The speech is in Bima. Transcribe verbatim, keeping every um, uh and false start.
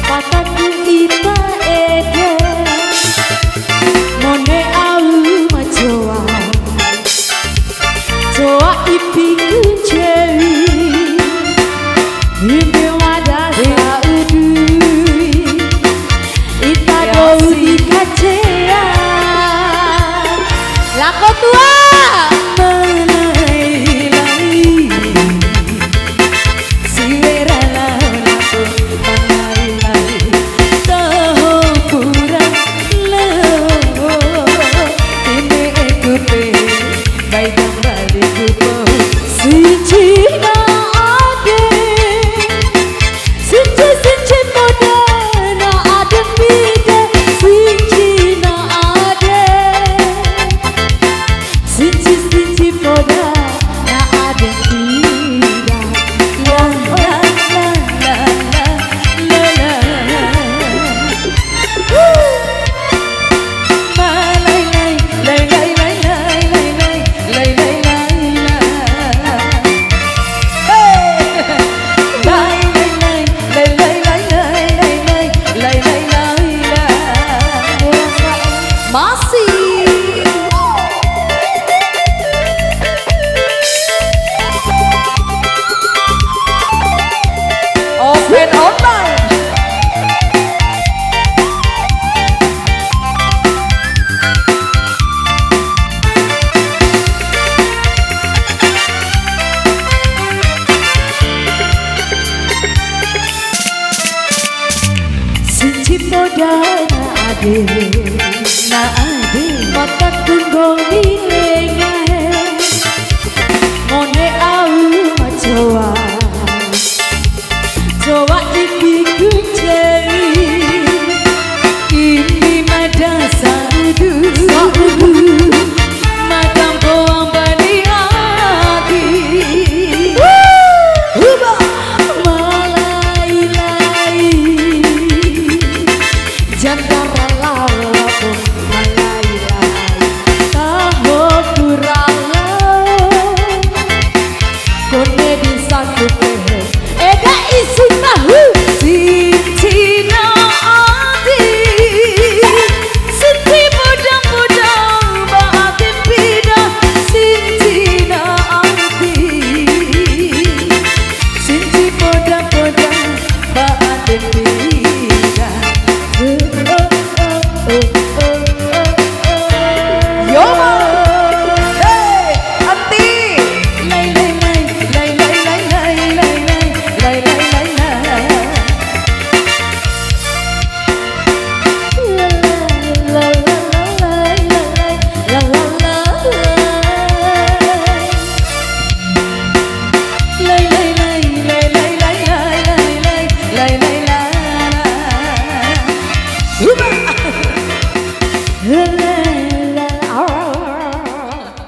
Pataku ita ede, mone au ma cowa, cowa ipiku cewi, inde wada saudui, ita dou di kacea. Lako tua. Malai-lai. Siwera lao lako malai-lai. Toho pura lao. Tine eku pe bai kambali ku po. Sinci na ade. Sinci, sinci poda na ade pide. Sinci na ade. Sinci, sinci poda na ade pida. La, la, la, la, la, la, la. Woo! Ma, lai, lai, lai, lai. Hey! Lai, lai, lai. Lai, lai, lai, lai. Masih. Open online. Sinci poda na ade, na ade. Mata tunggong di lenga e, mone au ma cowa, cowa ipi ku cewi, ipi mada saudui.